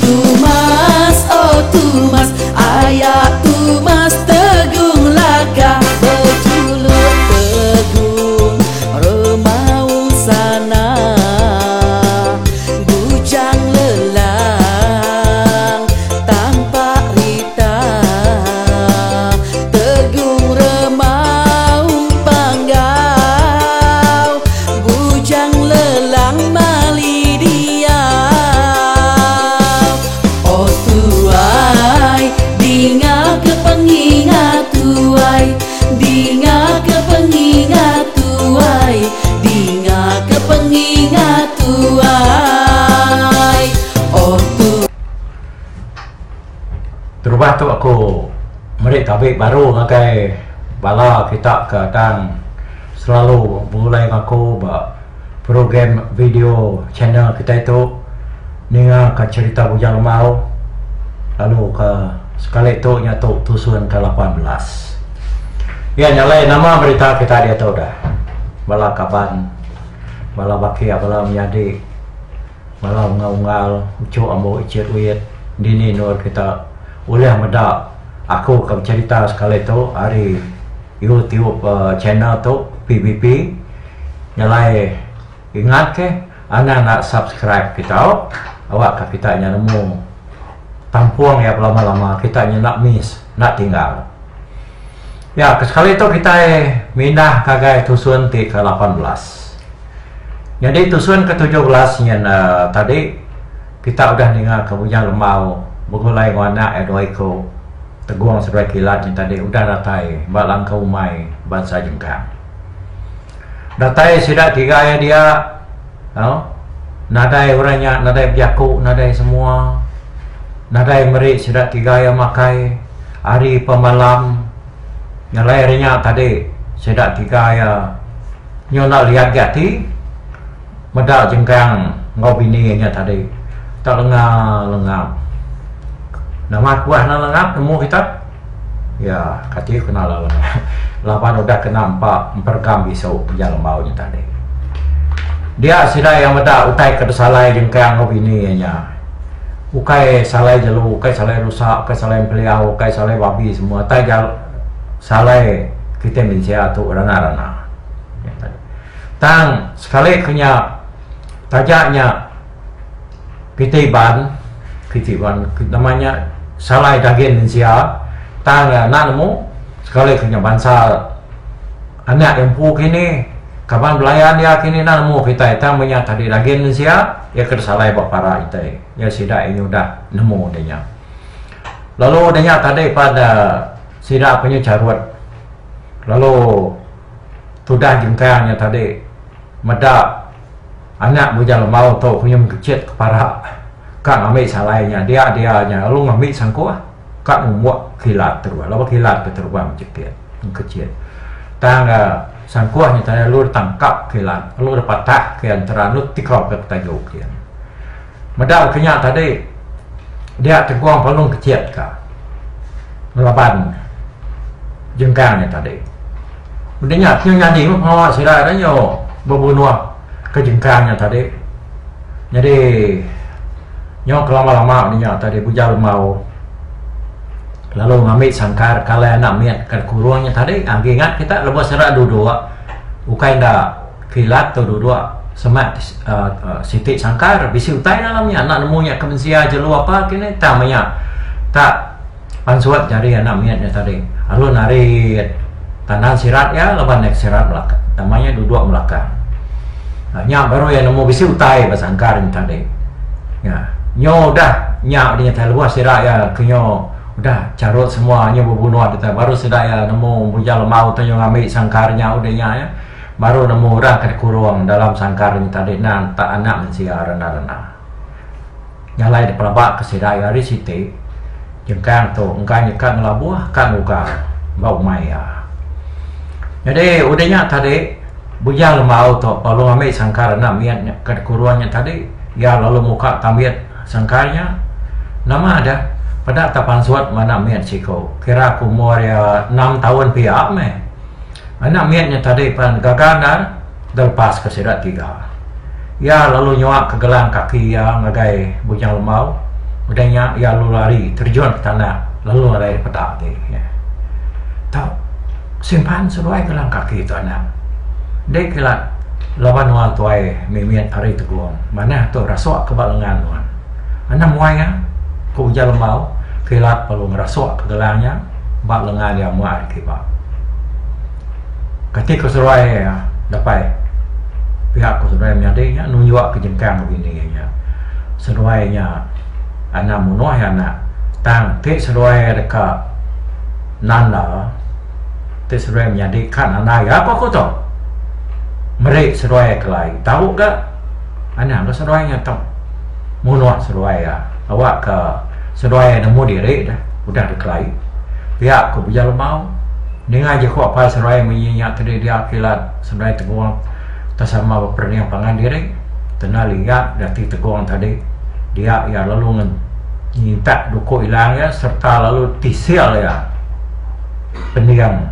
Tumas oh Tumas aya Tumas Tegung Laka bejuluk Tegung Remaung Sana Bujang Lelang Tampak Rita Tegung Remaung Panggau Bujang Lelang Mali Diau Oh tuai Dinga ke pengingat tuai Dinga ke pengingat tuai Dinga ke pengingat tuai Oh tu. Terubah tu aku meri tabi baru ngagai bala kita ke tang selalu begulai enggau aku ba program video channel kitai tu ninga ka cherita Bujang Lembau lalu ke sekali tu nya tu tusun ke 18. Iya nya alai nama berita kita diatu dah bala kaban bala bakih bala menyadi bala unggal-unggal uchu ambu ichit wit dini endur kita ulih meda aku ke becherita sekali tu ari YouTube channel tu PBP. Nyelai ingat ke anang enda subscribe kita awak ka kita nya nemu tampung iya belama lama kita nya enda miss enda tinggal. Ya ke sekali tu kitai mindah ngagai tusun ti ke 18. Nyadi tusun ke 17 nyin uhh tadi kita udah ninga ke Bujang Lembau begulai enggau anak iya dua iku Tegong seduai Kilat nyin tadi udah datai ba langkau umai bansa Jengkang. Datai sida tiga iya dia au nadai orang nya nadai bejaku nadai semua nadai meri sida tiga iya makai hari pemalam nyelai ari nya tadi sida tiga iya nyu enda liat ga ati meda jengkang enggau bini iya nya tadi tak lenga lengap. Nama kebuah enda lengap nemu kita? Ya, kati ku kena lalu laban udah kena empa emperegam bisu ujar lembau nya tadi. Dia sida iya meda utai ke besalai jengkang enggau bini iya nya. Ukai salai jelu, ukai salai rusa, ukai salai empeliau, ukai salai babi semua tai ja salai kitai mensia tu rana-rana. Tang sekali ke nya taja nya Kitai Iban, kitai Iban nama nya salai dagin mensia tang enda nemu sekali ke nya bansa anak iya empu kini kaban belayan iya kini enda nemu kitai tang meh nya tadi dagin mensia iya ke disalai ba para kitai iya sida iya udah nemu deh nya. Lalu deh nya tadi pan sida penyu charut lalu tudah jengkang nya tadi meda. Anak Bujang Lembau tu kunyum kechit ke para ka ngambi salai nya dia dia nya lalu ngambi sangkuh ka ngumbuk kilat terubah laban kilat ke terubah mechekit mengkechit tang sangkuh nya tadi lalu ditangkap kilat lalu dipatah ke entera lalu tikau ke taju kin. Meda ke nya tadi dia Tegong perlu kechit ka ngelaban jengkang nya tadi. Udah nya ke nyadi meh pengawa sida ira nyu bebunuh. Ke jengkang nya tadi nyadi nyau ke lama lama ne nya tadi Bujang Lembau lalu ngambi sangkar ke alai anak mit ke kurung nya tadi agi ingat kita lebuh sida duduk ukai enda kilat tu duduk semak uhh siti sangkar bisi utai dalam nya enda nemu nya ke mensia jelu apa kini tang meh nya tak pansut jari anak mit nya tadi lalu narit tandan sirat iya laban nek sirat melakang nama iya duduk melakang. Nya baru iya nemu bisi utai ba sangkar nya tadi. Nya nyo udah nya udah nyata lebuh sida iya ke nyo udah charut semua nyo bebunuh deka baru sida iya nemu Bujang Lemau tu nyo ngambi sangkar nya udah nya iya baru nemu orang ke dikurung dalam sangkar nya tadi nan tak anak mensia rena-rena. Nya alai dipelaba ke sida iya ari siti jengkang tu engka nyeka ngelabuh ka nguga ba umai iya. Nyadi udah nya tadi Bujang Lembau tu lalu ngambi sangkar anak mit nya ke dikurung nya tadi iya lalu muka tambit sangkar nya. Nama deh peda tak pansut meh anak mit siku kira ke umur iya enam taun pia meh. Anak mit nya tadi pan gaga endar deh lepas ke sida tiga. Iya lalu nyuak ke gelang kaki iya ngagai Bujang Lembau. Udah nya iya lalu lari terjun ke tanah lalu nadai dipeda agi. Tau simpan seduai gelang kaki tu anak. Enti kila laban nuan tuai mimit ari Tegong manah tu rasuk ke ba lengan nuan. Anang muai iya, ku Ujar Lembau kilat lalu ngerasuk ke gelang nya ba lengan iya muak ari kiba. Kati ku seduai iya dapai pia ku seduai menyadi nya nunjuk ke jengkang bini iya nya. Seduai nya anang munuh iya anak tang ti seduai deka nanda ti seduai menyadi ka nanda iya ku aku tu. Meri seduai kelai tau ga anang ga seduai nya tu munuh seduai iya awak ka seduai nemu diri deh udah dikelai. Pia ku Bujang Lemau ninga jaku apai seduai munyi nya tadi dia kilat seduai Tegong tesama beperening pangan diri tena liat dati Tegong tadi dia iya lalu nyintak duku ilang iya sereta lalu tisil iya pending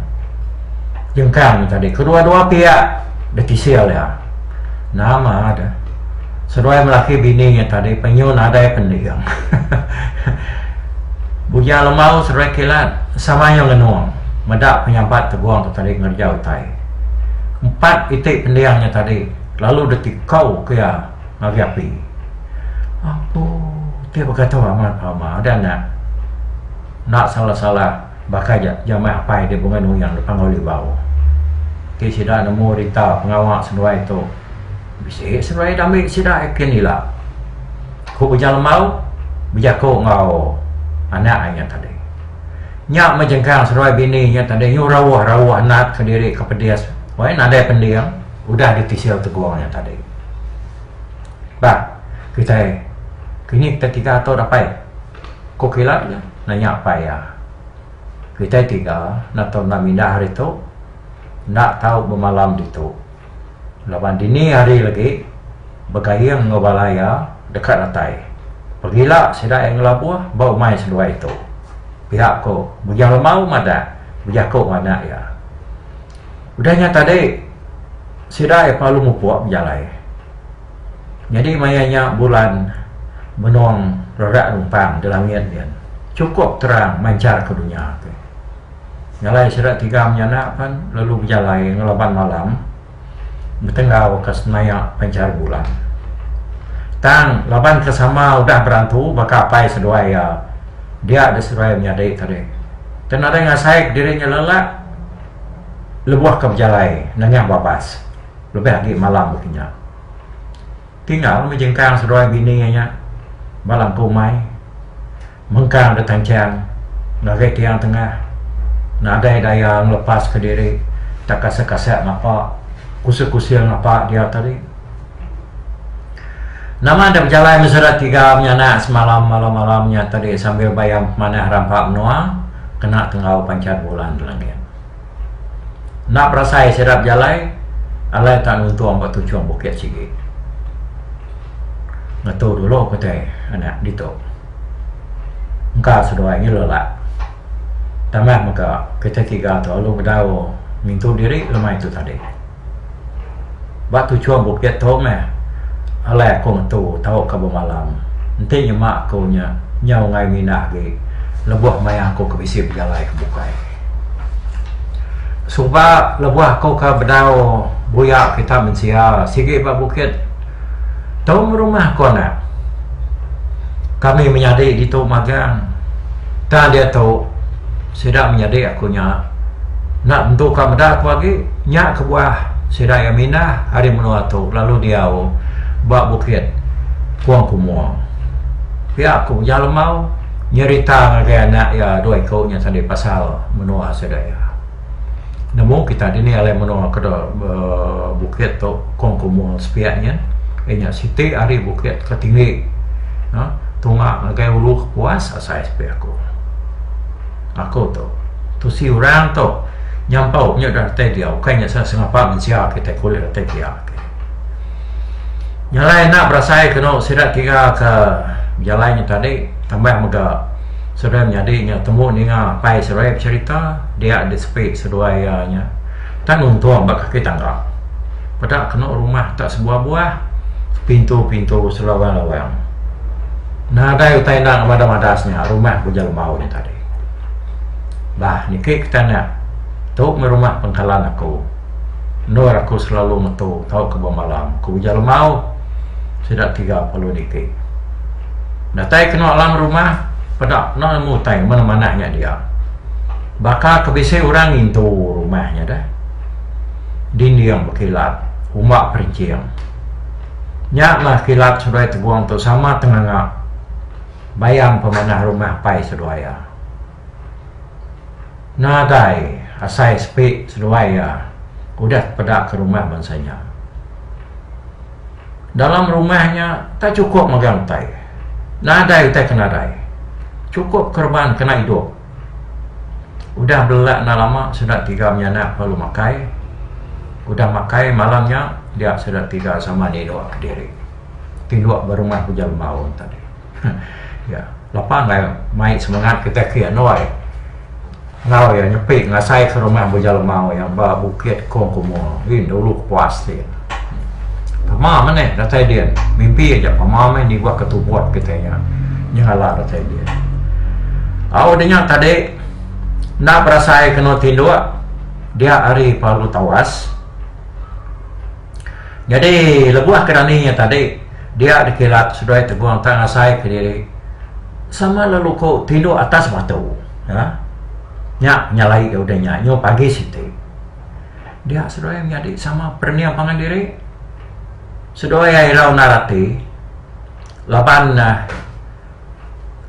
jengkang nya tadi. Kedua-dua piak ditisil iya. Nama deh seduai melaki bini nya tadi penyu nadai pending. Bujang Lembau seduai Kilat sama nyau ngenung meda penyampat Tegong tu tadi ngereja utai. Empat iti pending nya tadi lalu ditikau ke iya ngagai api. Apu ti baka tu amat pama deh anak. Enda salah-salah baka ja jamah apai deh Bungai Nuyang da Panggau Libau. Ti sida nemu rita pengawa seduai tu bisi seduai da ambi sida kin ila. Ku Bujang Lembau bejaku enggau anak iya tadi. Nya meh jengkang seduai bini nya tadi nyu rauh-rauh nat kediri ke pedis wai nadai pending udah ditisil Tegong nya tadi. Bah kitai kini kitai tiga tu dapai ku Kilat nya nanya apai iya. Kitai tiga enda tau enda mindah ari tu enda tau bemalam ditu. Laban dini hari lagi Begaing enggau bala iya deka datai. Pegila sida iya ngelabuh ba umai seduai tu. Pia ko Bujang Lemau madah bejaku enggau anak iya. Udah nya tadi sida iya pelalu mupuk bejalai. Nyadi maya nya bulan benung rerak rumpang di langit din chukup terang manchar ke dunya ti. Nyalai sida tiga menyanak pan lalu bejalai ngelaban malam. Betenggau ke senaya panchar bulan. Tang laban ke sama udah berantu baka apai seduai iya dia deh seduai menyadi tadi. Tang nadai ngasai kediri nya lelak lebuh ke bejalai nengah babas lebih agi malam baka nya. Tinggal meh jengkang seduai bini iya nya ba lampu umai. Mengkang da tanchang ngagai tiang tengah nadai daya ngelepaska diri tak kasak-kasak ngapa kusil-kusil ngapa dia tadi. Nama da bejalai mesera tiga menyanak semalam malam-malam nya tadi sambil bayam pemanah rampa menua kena tenggau panchar bulan da langit. Enda berasai sida bejalai alai tak nuntung ba tuchung bukit sigi. Ngetu dulu kitai anak ditu. Engka seduai ngi lelak. Tambah mega kitai tiga tu lalu bedau ngintu diri lemai tu tadi. Ba tuchung bukit tu meh alai aku ngetu tauka bemalam enti nyema aku nya nyau enggai mindah agi lebuh maya aku ke bisi bejalai ke bukai. Suba lebuh aku ke bedau buya kita mensia sigi ba bukit tu meh rumah aku anak. Kami menyadi ditu magang tang diatu sida menyadi aku nya enda tentu ka meda aku agi nya kebuah sida iya mindah ari menua tu lalu diau ba bukit Kuang Kumung. Pia ku Bujang Lembau. Nyerita ngagai anak iya dua iku nya tadi pasal menua sida iya. Nemu kita dini alai menua ke da bukit tu Kong Kumul sepiak nyin iya nya siti ari bukit ke tinggi uhh tunga ngagai ulu Kapuas asai sepiak aku. Aku tu tusi orang tu nyampau nya da datai dia ukai nya sengapa mensia kitai kulit datai dia. Nyalai enda berasai kenu sida tiga ke bejalai nya tadi tambah mega seduai menyadi nya tembu ninga apai seduai becherita dia disepi seduai iya nya tang nuntung ba kaki tangga. Peda kenu rumah tak sebuah-buah pintu-pintu selawang-lawang. Nadai utai enda ngemadas-madas nya rumah Bujang Lembau nya tadi. Bah niki ke tanah tu meh rumah pengkalan aku. Endur aku selalu ngetu tauka bemalam, ku Bujang Lembau. Sida 30 niki. Datai kenu alam rumah peda enda nemu utai manah-manah nya dia. Baka ke bisi orang ngintu rumah nya deh. Dinding bekilat, umbak perenching. Nya mah kilat seduai Tegong tu sama tenganga bayam pemanah rumah apai seduai iya. Nadai asai sepi seduai iya udah tepeda ke rumah bansa nya. Dalam rumah nya tak chukup megang utai. Nadai utai ke nadai. Chukup kereban kena idup. Udah belelak enda lama sida tiga menyanak lalu makai. Udah makai malam nya dia sida tiga sama ninduk kediri. Tinduk ba rumah Bujang Lembau tadi. Ya lapa enggai mai semengat kitai ke anu ai. Enggau iya nyepi ngasai ke rumah Bujang Lembau iya ba Bukit Kong Kumol in dulu kepuas ti. Pama meh datai din mimpi aja pama meh nibah ke tubut kitai nya nyengala datai din. Au da nya tadi enda berasai kenu tinduk dia hari Palu Tawas. Nyadi lebuh ke dani nya tadi dia dikilat seduai Tegong tang asai kediri sama lalu ku tinduk atas batu. Ha nya nyelai udah nya nyu pagi siti. Dia seduai menyadi sama perening pangan diri. Seduai iya irau endar ati laban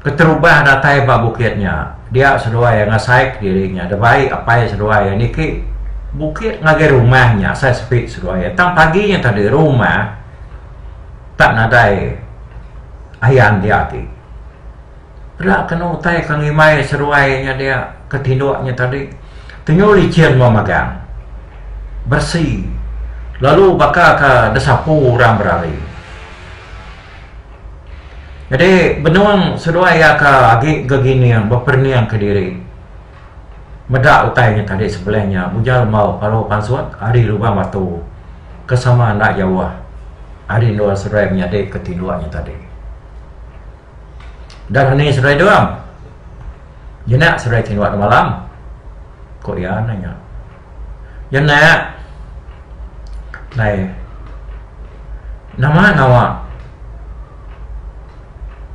keterubah datai ba bukit nya dia seduai iya ngasai kediri nya dibai apai seduai iya niki bukit ngagai rumah nya asai sepi seduai iya. Tang pagi nya tadi rumah tak nadai ayan dia agi. Peda kenu utai ke ngimbai seduai nya dia ke tinduk nya tadi tenyu licin meh magang beresi lalu baka ke disapu orang berari. Nyadi benung seduai iya ke agi gegining beperening kediri meda utai nya tadi sebelah nya Bujang Lembau Palu pansut ari lubang batu ke sama enda jauh ari endur seduai menyadi ke tinduk nya tadi. Dah ni seduai dong. Jenak seduai tinduk da malam? Ku iya nanya. Jenak. Ndai. Nama ngawa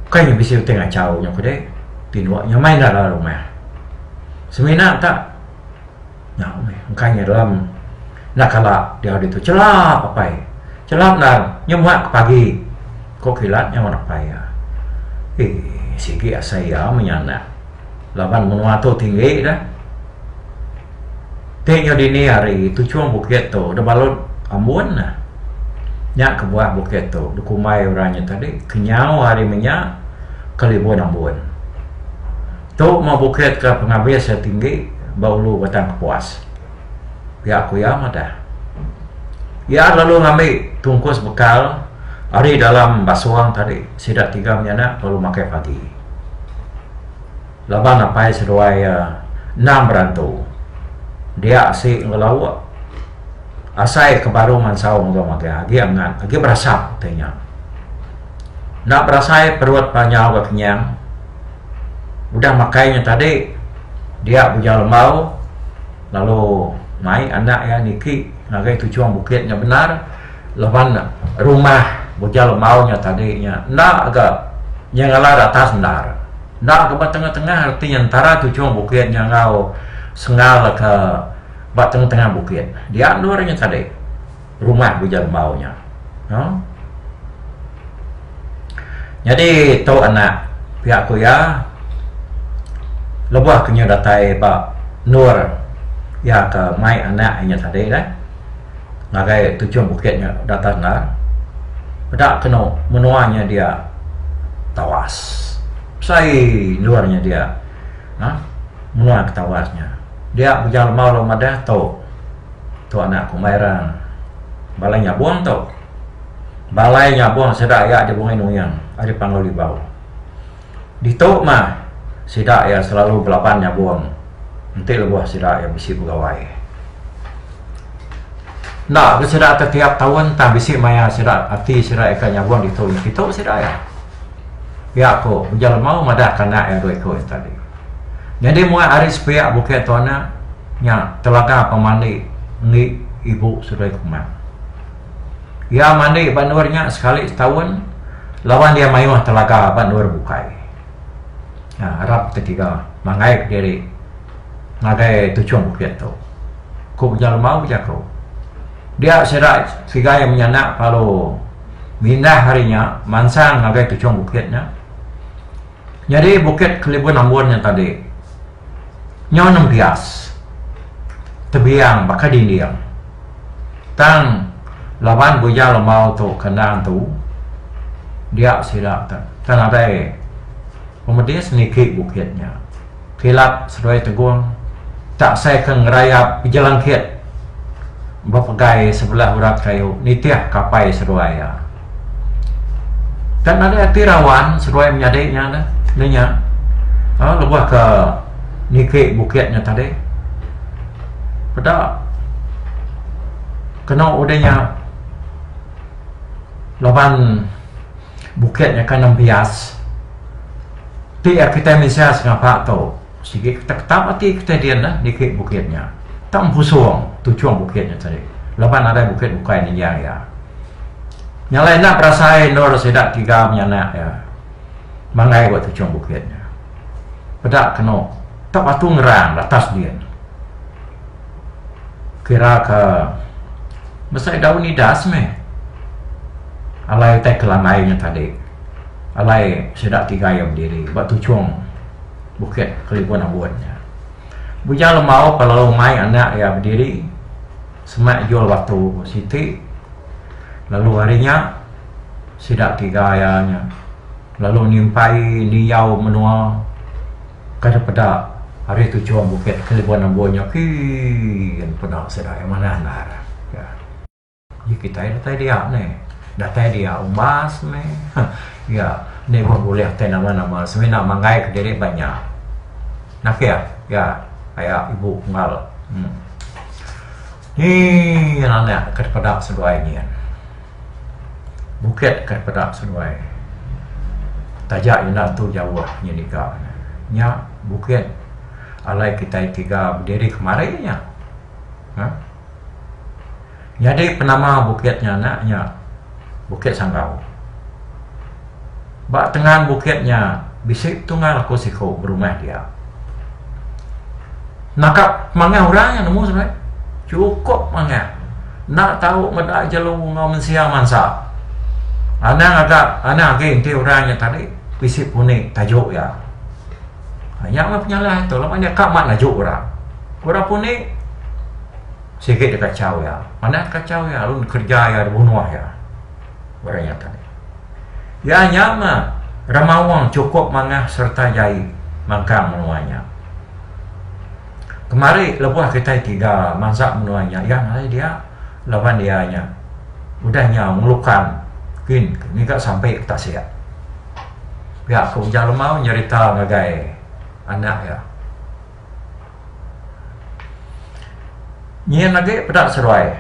kai nya bisi utai ngachau nya ku deh. Tinduk nyamai enda dalam rumah. Semina tak Nya meh engka nya dalam enda kala diau ditu chelap apai. Chelap endar nyema ke pagi ko kilat nyawa apai iya. Eii sigi asai iya meh nya anak laban menua tu tinggi dah. Ti nyau dini hari tuchung bukit tu deh balut ambun neh. Nya kebuah bukit tu dikumbai orang nya tadi kenyau hari menya kelibun ambun. Tu meh bukit ke pengabis iya tinggi ba ulu Batang Kepuas. Pia ku iya madah. Iya lalu ngambi tungkus bekal ari dalam basung tadi sida tiga menyanak lalu makai pagi. Laban apai seduai iya endang berantu dia asi enggau lauk asai ke baru mansau enggau magang agi angat agi berasap utai nya. Enda berasai perut pa nyau ga kenyang. Udah makai nya tadi dia Bujang Lembau lalu mai anak iya niki ngagai tuchung bukit nya bendar laban rumah Bujang Lembau nya tadi nya enda ga nyengala atas bendar. Enda ga ba tengah-tengah reti nya entara tuchung bukit nya enggau senggal ke ba tengah-tengah bukit. Dia endur nya tadi rumah Bujang Lembau nya. Huh. Nyadi tu anak pia ku iya lebuh ke nyu datai ba endur iya ke mai anak inya tadi deh ngagai tuchung bukit nya datas enda peda kenu menua nya dia tawas besai endur nya dia uhh menua ke tawas nya dia Bujang Lembau lalu madah tu tu anak ku mai ra balai nyabong tu. Balai nyabung sida iya di Bungai Nuing ari Panggau Libau. Ditu mah sida iya selalu belaban nyabung enti lebuh sida iya bisi begawai. Enda ke sida tetiap taun tang bisi maya sida ati sida ika nyabung ditu nya kitu sida iya. Pia ku Bujang Lemau madah ke anak iya dua iku nya tadi. Nyadi muak ari sepiak bukit tu anak nya telaga pemandi enggi ibu seduai Kumang. Iya mandi ba endur nya sekali setaun laban iya mayuh telaga ba endur bukai. Arap ketiga manggai kediri ngagai tuchung bukit tu. Ku Bujang Lemau bejaku. Dia sida sigai menyanak lalu mindah ari nya mansang ngagai tuchung bukit nya. Nyadi bukit Kelibun Ambun nya tadi nyau nempias tebiang baka dinding. Tang laban Bujang Lembau tu ke endang tu dia sida te tang nadai pemedis niki bukit nya. Kilat seduai Tegong tak sai ke ngerayap bejelangkit bepegai sebelah urat kayu nitih kapai seduai iya. Tang nadai ati rawan seduai menyadi nya ne ne nya uhh lebuh ke niki bukit nya tadi peda kenu udah nya laban bukit nya kan nembias. Ti iya kitai mensia sengapa tu sigi ketap ati kitai din neh niki bukit nya. Tang empusung tuchung bukit nya tadi laban nadai bukit bukai ninjang iya. Nya alai enda berasai endur sida tiga menyanak iya manggai ba tuchung bukit nya. Peda kenu tak batu ngerang atas din. Kira ke besai daun idas meh alai utai kelandai nya tadi. Alai sida tiga iya bediri ba tuchung Bukit Kelibun Ambun nya. Bujang Lembau ke lalu mai anak iya bediri semak jul batu siti lalu ari nya sida tiga iya nya lalu nimpai ninjau menua ke dipeda ari tuchung Bukit Kelibun Ambun nya kin peda sida iya manah endar. Ji kitai datai dia neh. Datai dia umbas meh. Iya enda ibuh bulih tai nama-nama semina manggai kediri ba nya. Nakih iya aya ibu unggal uhh. Nyi anak ke dipeda seduai nyin. Bukit ke dipeda seduai. Taja enda tentu jauh nyin iga ne. Nya bukit alai kitai tiga bediri kemari nya. Uhh. Nyadi penama bukit nya anak nya Bukit Sanggau. Ba tengan bukit nya bisi petunggal aku siku berumah dia. Naka mangah orang nya nemu seberai. Chukup mangah. Enda tau meda jelu enggau mensia mansa. Anang aga anang agi enti orang nya tadi bisi puni tajuk iya. Nya meh penyalah tu laban iya ka mat laju orang. Orang puni Sigi deka chau iya. Manah deka chau iya lalu kereja iya dibunuh iya. Orang nya tadi. Iya nya mah Remaung chukup mangah sereta jai mangkang menua nya. Kemari lebuh kitai tiga mansa menua nya iya nadai dia laban iya nya udah nyau ngelukan kin ngiga sampi ke tasik. Pia ku Ujang Lemau nyerita ngagai anak iya. Nyin agi peda seduai.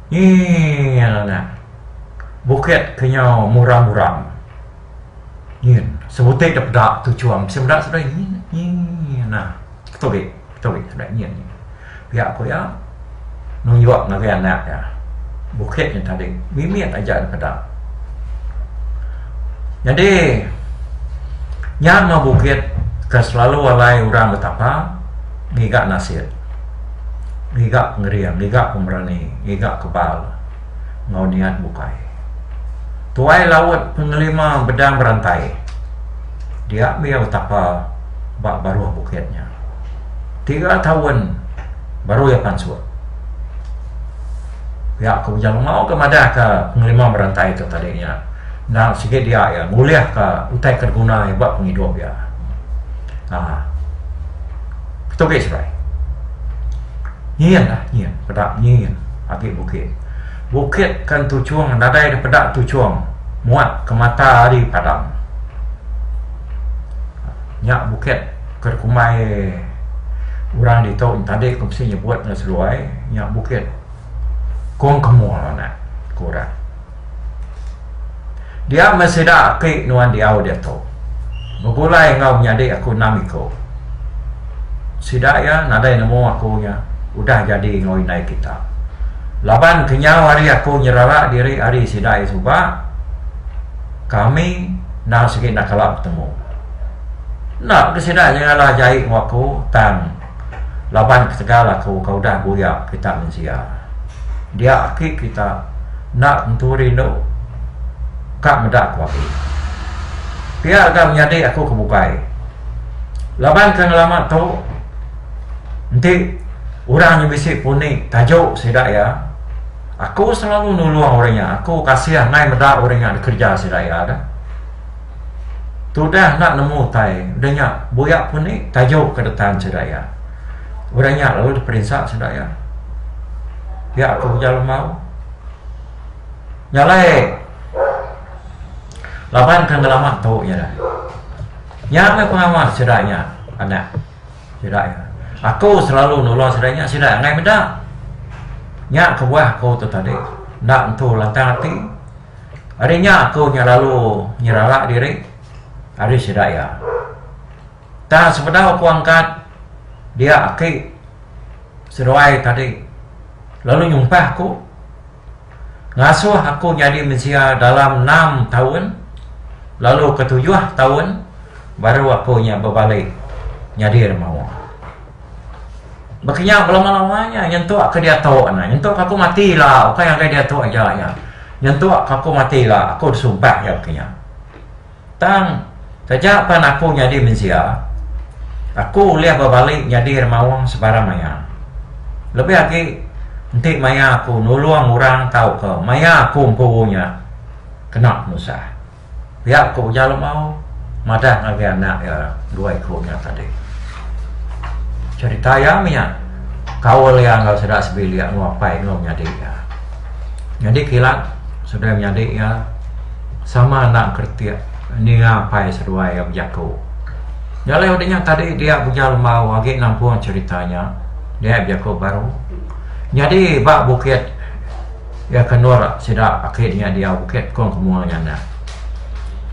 Nyin anak. Bukit ke nyau muram-muram. Nyin sebuti da peda tuchum bisi meda seduai nyin nyin nah. Ketu agi ketu agi seduai nyin. Pia ku iya nunjuk ngagai anak iya. Bukit nya tadi mimit aja da peda. Nyadi nya meh bukit ke selalu alai orang betapa ngiga nasit, ngiga pengering, ngiga pemerani, ngiga kebal enggau niat bukai. Tuai laut pengelima bedang berantai dia mih iya betapa ba baruh bukit nya. Tiga taun baru iya pansut. Pia ku Bujang Lemau ke madah ka pengelima berantai tu tadi nya endang sigi dia iya ngulih ka utai ke diguna iya ba pengidup iya. Haa. Ketu agi seduai. Nyin lah nyin peda nyin agi bukit. Bukit ke entuchung nadai da peda tuchung muat ke mata ari padam. Nya bukit ke dikumbai orang ditu tadi ku bisi nyebut ne seduai nya bukit Kong Kemul anak, ku orang. Dia meh sida aki nuan diau diatu. Begulai enggau menyadi aku enam iku. Sida iya nadai nemu aku nya udah jadi enggau indai kita. Laban kenyau hari aku nyerara diri ari sida iya suba, kami endang sigi enda kala betemu. Enda ke sida nyengala jai enggau aku tang laban ketegal aku ke udah buya kita mensia. Dia aki kita enda tentu rindu ka meda aku agi. Pia ga menyadi aku ke bukai. Laban ke ngelama tu enti orang nya bisi puni tajuk sida iya, aku selalu nulung orang nya. Aku kasih angai meda orang nya dikereja sida iya dah. Tudah enda nemu utai udah nya buya puni tajuk ke detan sida iya. Orang nya lalu diperinsa sida iya. Pia aku ujar lembau. Nya alai laban ke ngelama tu nya dah. Nya meh pengawa sida nya anak sida iya. Aku selalu nulung sida nya sida enggai meda. Nya kebuah aku tu tadi enda entu lantang ati. Ari nya aku nya lalu nyerara diri ari sida iya. Tang sebedau aku angkat dia aki seduai tadi lalu nyumpah aku ngasuh aku nyadi mensia dalam enam taun lalu ke tujuh taun baru aku nya bebali nyadi remawa. Baka nya belama-lama nya nyentuk ke diatu ne nyentuk ke aku mati ila ukai ngagai diatu aja nya nyentuk ke aku mati ila aku disumpah iya baka nya. Tang, taja pan aku nyadi mensia, aku ulih bebali nyadi remaung sebarang maya. Lebih agi enti maya aku nulung orang tauka maya aku empu nya kena penusah. Pia ku Ujar Lemau madah ngagai anak iya dua iku nya tadi. Cherita iya mih nya kaul iya enggau sida sebilik enggau apai enggau menyadi iya. Nyadi kilat seduai menyadi iya sama enda keretik ninga apai seduai iya bejaku. Nya alai udah nya tadi dia Bujang Lembau agi nampung cherita nya dia bejaku baru. Nyadi ba bukit iya ke endur sida aki nya diau bukit Kong Kemua nya enda.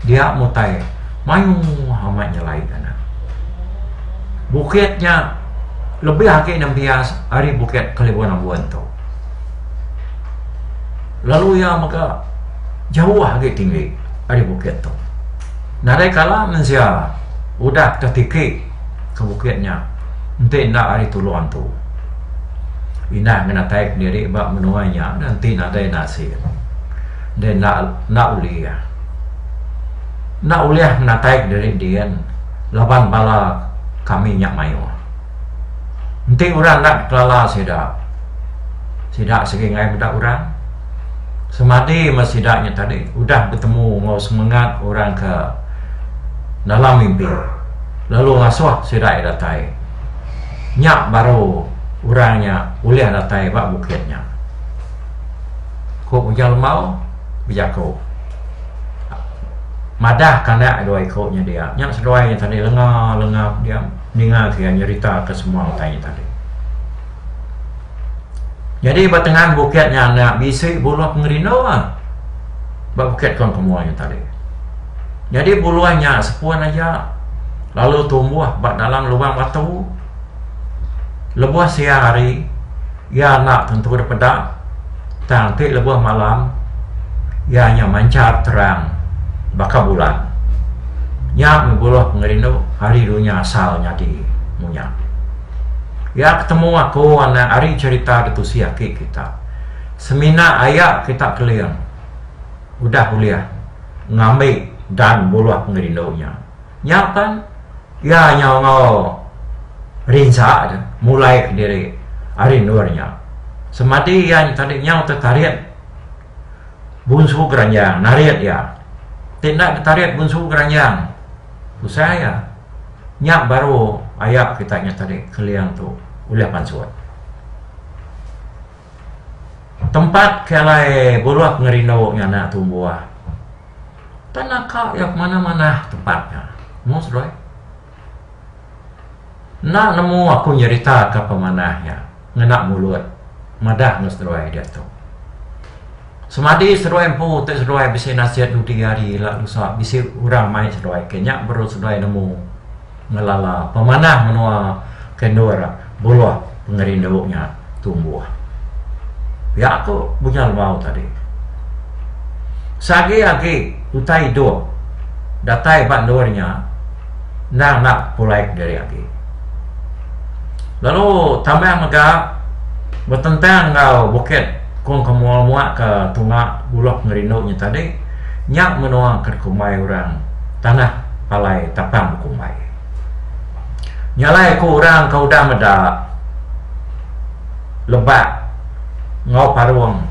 Dia mutai mayuh amat nyelai anak. Bukit nya lebih agi nembias ari bukit Keliwon Ambun tu. Lalu iya mega jauh agi tinggi ari bukit tu. Nadai kala mensia udah tetiki ke bukit nya enti enda ari tulung antu. Indah ngenatai kediri ba menua nya enti nadai nasin. Enda enda enda ulih. Enda ulih ngenatai kediri din laban bala kami nya mayuh. Enti orang enda kelala sida, sida sigi enggai meda orang. Semadi meh sida nya tadi udah betemu enggau semengat orang ke dalam mimpi lalu ngasuh sida iya datai. Nya baru orang nya ulih datai ba bukit nya. Ku Ujang Lembau bejaku madah ke anak dua iku nya dia. Nya seduai nya tadi lenga lenga dia ninga ke iya nyerita ke semua utai nya tadi. Nyadi ba tengan bukit nya anak bisi buluh pengerindu ah ba bukit Kong Kemua nya tadi. Nyadi buluh nya sepun aja lalu tumbuh ba dalam lubang batu. Lebuh siang hari iya enda tentu dipeda tang ti lebuh malam iya nya manchar terang baka bulan. Nya meh buluh pengerindu ari dunya asal nyadi munya. Iya ketemu aku anak ari cherita ditusi aki kita. Semina aya kita keling udah ulih ngambi dan buluh pengerindu nya. Nya pan iya nyau enggau rinsa je mulai kediri ari endur nya. Semadi iya nya tadi nyau tetarit bunsu geranjang narit iya. Ti enda ditarit bunsu geranjang tusah iya. Nya baru aya kita nya tadi keling tu ulih pansut. Tempat ke alai buluh pengerindu nya anak tumbuh. Tan naka iya manah-manah tempat nya. Mung seduai. Enda nemu aku nyeritaka pemanah nya ngena mulut madah enggau seduai diatu. Semadi seduai empu ti seduai bisi nasit dudi hari ila lusa bisi orang mai seduai ke nya baru seduai nemu ngelala pemanah menua ke endur buluh pengerindu nya tumbuh. Pia ku Bujang Lembau tadi. Seagi agi utai idup datai ba endur nya endang enda pulai kediri agi. Lalu tambah mega betentang enggau bukit Kong Kemul muak ke tunga buluh pengerindu nya tadi nya menua ke dikumbai orang Tanah Palai Tapang Bekumbai. Nya alai ku orang ke udah meda lebak enggau parung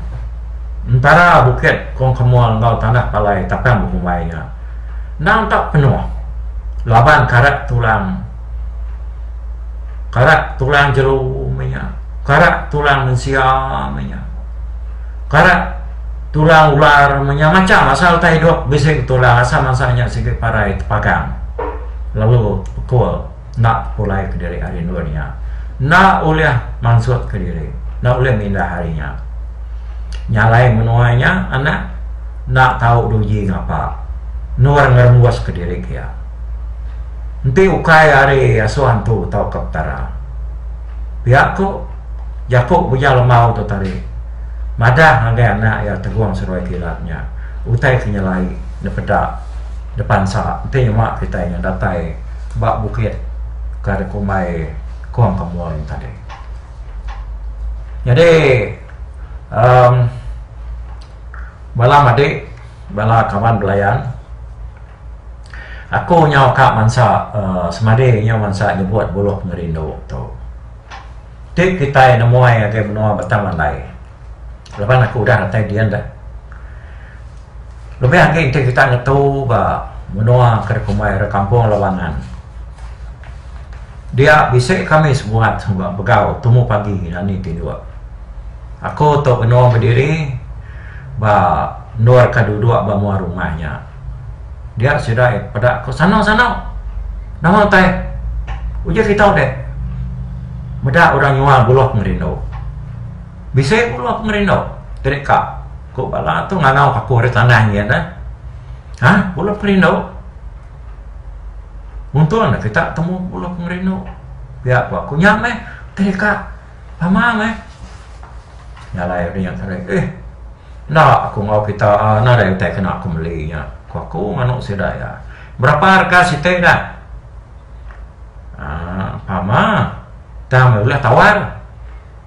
entara bukit Kong Kemul enggau Tanah Palai Tapang Bekumbai nya endang tau penuh laban karak tulang Karak tulang jelu meh nya, karak tulang mensia meh nya, karak tulang ular meh nya macham asal utai idup bisi betulang asal bansa nya sigi parai tepagang lalu pekul enda pulai kediri ari endur nya. Enda ulih mansut kediri, enda ulih mindah ari nya. Nya alai menua nya anak enda tau diuji ngapa endur ngerembus kediri kiya. Enti ukai ari asuh antu tauka Petara. Pia ku jaku Bujang Lembau tu tadi madah ngagai anak iya Tegong Seruai Kilat nya utai ke nyelai dipeda dipansa enti nyema kitai nya datai ba bukit ke dikumbai Kong Kemul nya tadi. Nyadi uhh bala madik bala kaban belayan. Aku nyau ka mansa uhh semadi nyau mansa nyebut buluh pengerindu tu. Ti kitai nemuai ngagai menua Batang Mandai laban aku udah datai din dah. Lebih agi enti kita ngetu ba menua ke dikumbai re Kampung Lawangan. Dia bisi kami sebuat ba begau tumu pagi dani tinduk. Aku tu benung bediri ba endur ke duduk ba mua rumah nya. Dia sida iya peda ku sano sano nama utai uji kita deh meda orang nyual buluh pengerindu. Bisi buluh pengerindu ti ka ku bala tu ngangau ka aku ari tanah nyin eh. Ha buluh pengerindu untung ne kita temu buluh pengerindu pia ku aku nya meh ti ka pama meh. Nya alai udah nya tadi eh. Enda aku enggau kita aaa nadai utai kena aku meli nya, ku aku nganu sida iya. Berapa rega siti dah? Aaa pama tang meh ulih tawar,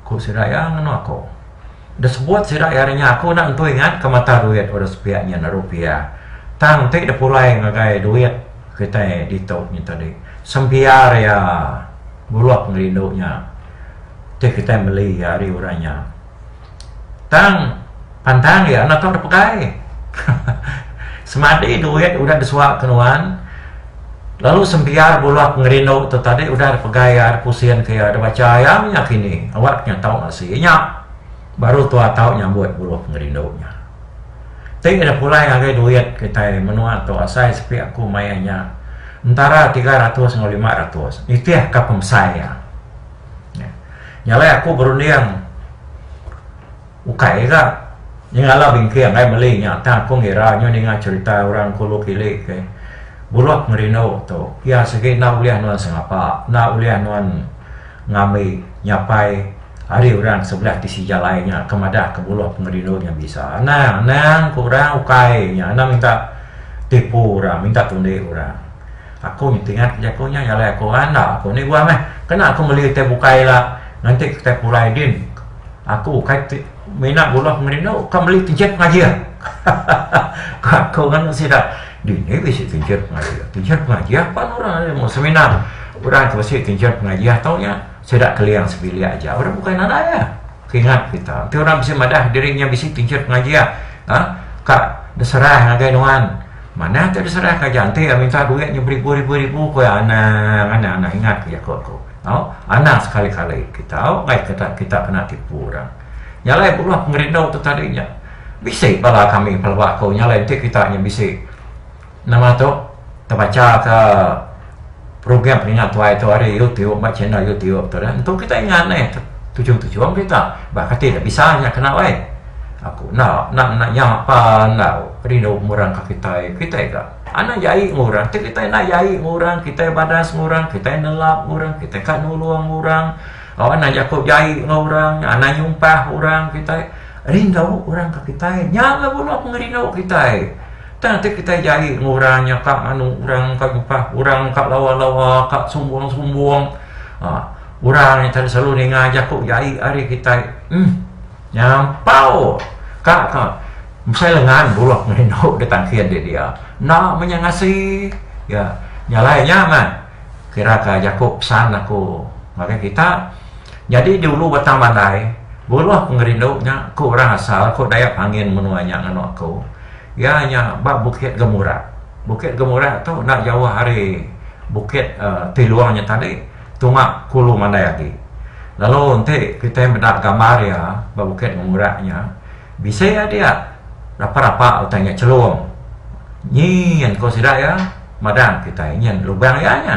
ku sida iya nganu aku. Deh sebut sida iya ari nya aku enda entu ingat ke mata duit udah sepiak nyin rupiah. Tang enti deh pulai ngagai duit kitai ditu nyin tadi sempiar iya buluh pengerindu nya ti kitai meli ari orang nya. Tang pantang iya enda tau dipegai. Semadi duit udah disuaka nuan lalu sembiar buluh pengerindu tu tadi udah dipegai iya dipusin ke iya dibacha iya menya kini awak ke nya tau ngasi nya baru tua tau nyambut buluh pengerindu nya. Ti ida pulai ngagai duit kitai menua tu asai sepi aku maya nya entara 300 enggau 500 nitihka pemesai iya. Nya alai aku berunding ukai ga nyengala bingking ai meli nya tang aku ngira nyu ninga cherita orang ke ulu kili ke buluh pengerindu tu iya sigi enda ulih nuan sengapa enda ulih nuan ngambi nyapai ari orang sebelah tisi jalai nya ke madah ke buluh pengerindu nya bisa. Anang anang ku orang ukai nya anang minta tipu orang minta tundi orang. Aku nyau tingat jaku nya jalai aku anda aku ni buah meh kena aku meli utai bukai ila nganti kitai pulai din aku ukai ti mina buluh pengerindu ka meli tinchin pengajih hahaha ku aku nganu sida dini bisi tinchin pengajih tinchin pengajih pan orang ari semina orang ke bisi tinchin pengajih tu nya sida keling sebilik aja orang bukai nadai ah kingat kita enti orang bisi madah diri nya bisi tinchin pengajih uhh ka diserah ngagai nuan. Manah ti diserah ka aja enti iya minta duit nya beribu-ribu-ribu ku iya anang anang anang ingat ke jaku aku. Au anang sekali-kali kita au ngai kita kita kena tipu orang. Nya alai buluh pengerindu tu tadi nya bisi bala kami pelaba aku nya alai enti kita nya bisi nama tu tebacha ka program pengingat tuai tu ari YouTube ba channel YouTube tu dah entu kita ingat neh tujung-tujung kita ba kati da bisa nya kena weh. Aku enda enda ngena nya pan enggau rindu ngurang ka kitai. Kitai ga anang jai enggau orang. Ti kitai enda jai enggau orang, kitai badas enggau orang, kitai nelap enggau orang, kitai ka nulung orang, anang jaku jai enggau orang, anang nyumpah orang kitai rindu orang ka kitai. Nya meh buluh pengerindu kitai. Tang ti kitai jai enggau orang nya ka nganu orang, ka nyumpah orang, ka lawa-lawa, ka sumbung-sumbung uhh orang nya selalu ninga jaku jai ari kitai uhh. Nyampau ka ka mesai lengan buluh ngerindu ditangkin di dia. Enda meh nya ngasi iya. Nya alai nya meh kira ka jaku pesan aku ngagai kita. Nyadi di ulu Batang Mandai buluh pengerindu nya ku orang asal ku Dayak Pangin menua nya nganu aku iya nya ba Bukit Gemurak. Bukit Gemurak tu enda jauh ari Bukit uhh Tilung nya tadi. Tunga Kulu Mandai agi. Lalu enti kitai meda gambar iya ba Bukit Ngemurak nya, bisi iya dia rapa-rapa utai nya chelum. Nyin ko sida iya madang kitai nyin lubang iya nya.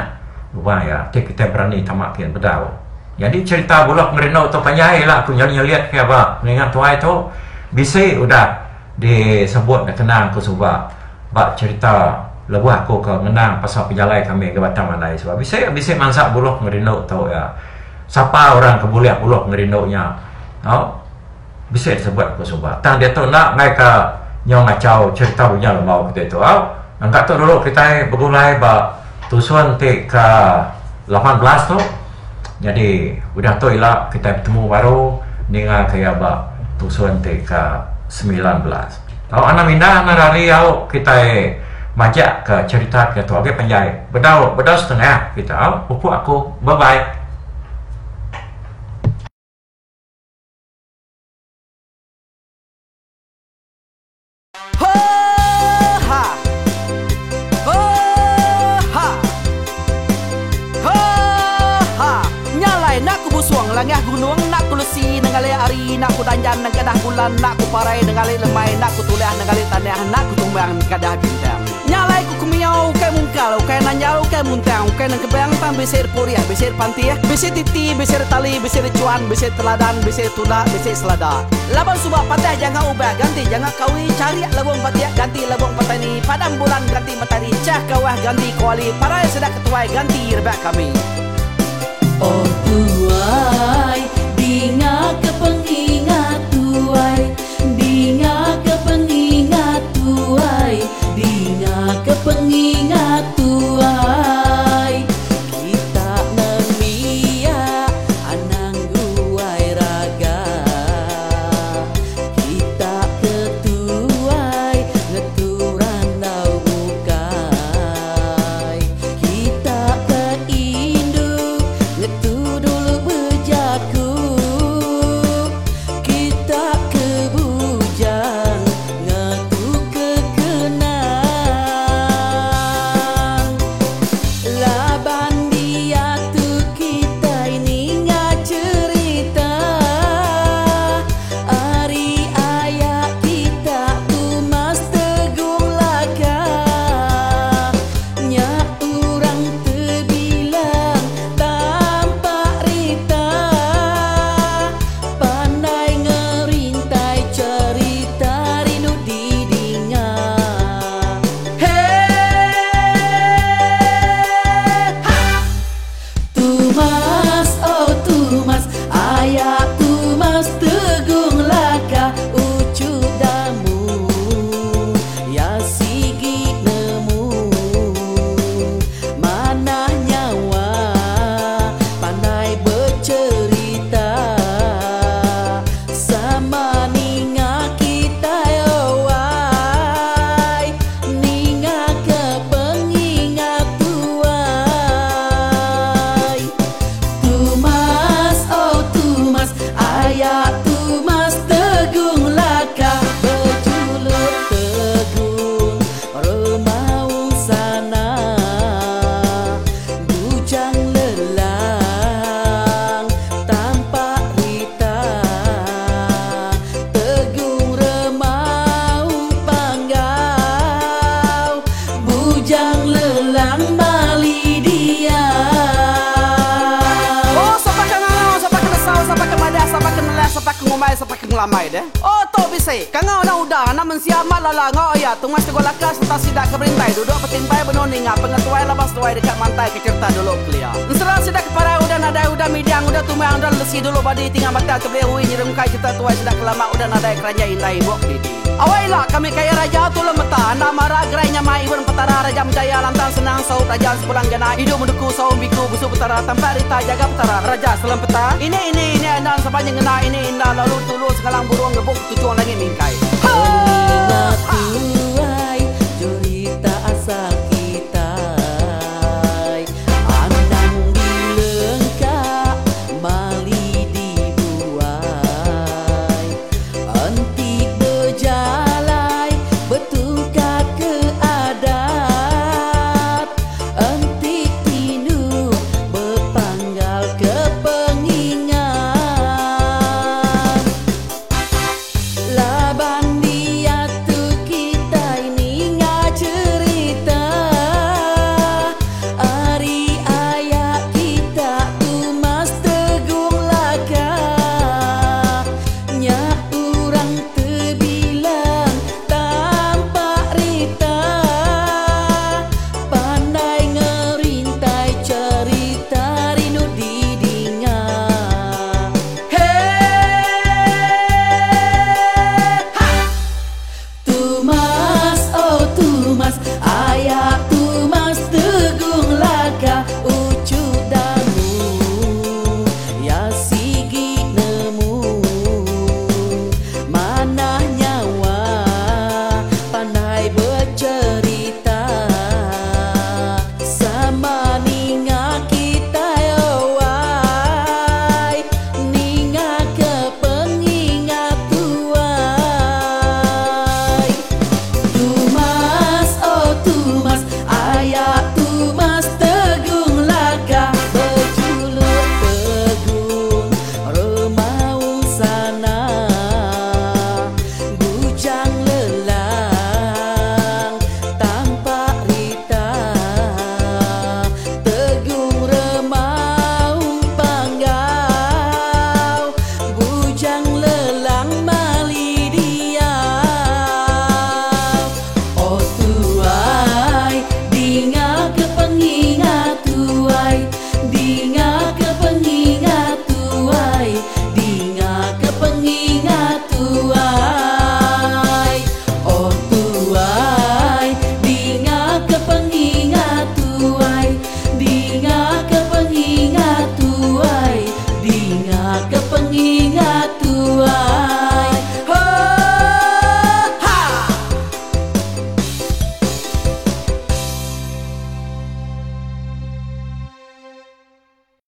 Lubang iya ti kitai berani tama kian bedau. Nyadi cherita buluh pengerindu tu panjai ila aku nyelit-nyelit ke ba pengingat tuai tu bisi udah Disebut da kenang ku suba ba cherita lebuh aku ke ngenang pasal pejalai kami ngagai Batang Mandai suba. Bisi bisi mansa buluh pengerindu tu iya. Sapa orang ke bulih buluh pengerindu nya au bisi disebut ku suba. Tang diatu enda enggai ka nyau ngachau cherita Bujang Lembau kitai tu au. Engka tu dulu kitai begulai ba tusun ti ke 18 tu. Nyadi udah tu ila kitai betemu baru ninga ke iya ba tusun ti ke 19. Tau anang mindah anang rari au kitai majak ke cherita ke tu agi panjai bedau bedau setengah kita au pupuk aku bye bye. Langah gunung enda ku lesi nengali hari enda ku danjan nengkadah bulan enda ku parai nengali lemai enda ku tulah nengali tanah enda ku tumbang nengkadah bintang. Nya alai ku kemiau ukai mungkal ukai nanjal ukai muntang ukai nengkebang tang bisi repurih bisi repantih bisi titi bisi retali bisi rechuan bisi teladan bisi tunda bisi selada. Laban suba patah janga ubah ganti janga kawi charik lebung batik ganti lebung petani padam bulan ganti matari chah kawah ganti kuali parai sida ketuai ganti rebak kami. Oh tuai, dinga ke pengingat tuai, dinga ke pengingat tuai, dinga ke pengingat tuai. Kita nembiak anang guai raga. Kita ke tuai ngetu randau bukai. Kita ke indu ngetu dulu bejaku. Kita ke bujang ngetu ke kenang. Laban diatu kitai ninga cherita ari aya kita Tumas Tegung Laka. Nya urang tebilang tampak rita pandai ngerintai cherita rindu didinga. Tumas oh Tumas aya Tumas Tegung Laka uchu damu ya sigi nemu manah nyawa pandai becherita sama ninga kitai owai ninga ke pengingat tuai. Tumas oh Tumas aya Tumas Tegung Laka bejuluk Tegung Remaung sana Bujang lelang tampak rita Tegung Remaung Panggau Bujang lelang mali diau. Oh sapa ke ngangau sapa ke nesau sapa ke madah sapa ke nelah sapa ke ngumbai alai sapa ke ngelambai deh. Oh tu bisi. Kangau anak uda, anak mensia amat lala enggau aya Tungas Teguh Laka sereta sida ke berintai duduk betimpai benung ninga pengetuai laban seduai deka mantai ke cherita dulu kelia. Ensera sida ke parai udah nadai udah midang udah tumang udah lesi dulu badi tinga mata tebelih ui nyerungkai cherita tuai sida ke lama udah nadai keranjai indai ibuk didi. Awai ila kami kaya raja tulung meta enda mara gerai nyamai ibun petara raja menjaya lantang senang saup raja sepulang jana idup menduku saum biku busu petara tampak rita jaga petara raja selam peta ini ini ini enda sapa nyengena ini inda lalu tulung sengalang burung ngebuk tuchung langit mingkai. Pengingat tuai jerita asal kitai Anang dilengka mali dibuai Enti bejalai betukar ke adat Enti tinduk bepanggal ke pengingat Laban diatu kitai ninga cherita Ari aya kita Tumas Tegung Laka Nya orang tebilang tampak rita Pandai ngerintai cherita rindu didinga. Tumas oh Tumas aya Tumas Tegung Laka uchu damu ya sigi nemu Manah nyawa pandai becherita Sama ninga kitai owai Ninga ke pengingat tuai Tumas oh Tumas aya Tumas Tegung Laka bejuluk Tegung Remaung Sana Bujang lelang tampak rita Tegung Remaung Panggau Bujang lelang mali diau Oh tuai dinga ke pengingat tuai Dinga ke pengingat tuai Dinga ke pengingat tuai Oh tuai dinga ke pengingat tuai Dinga ke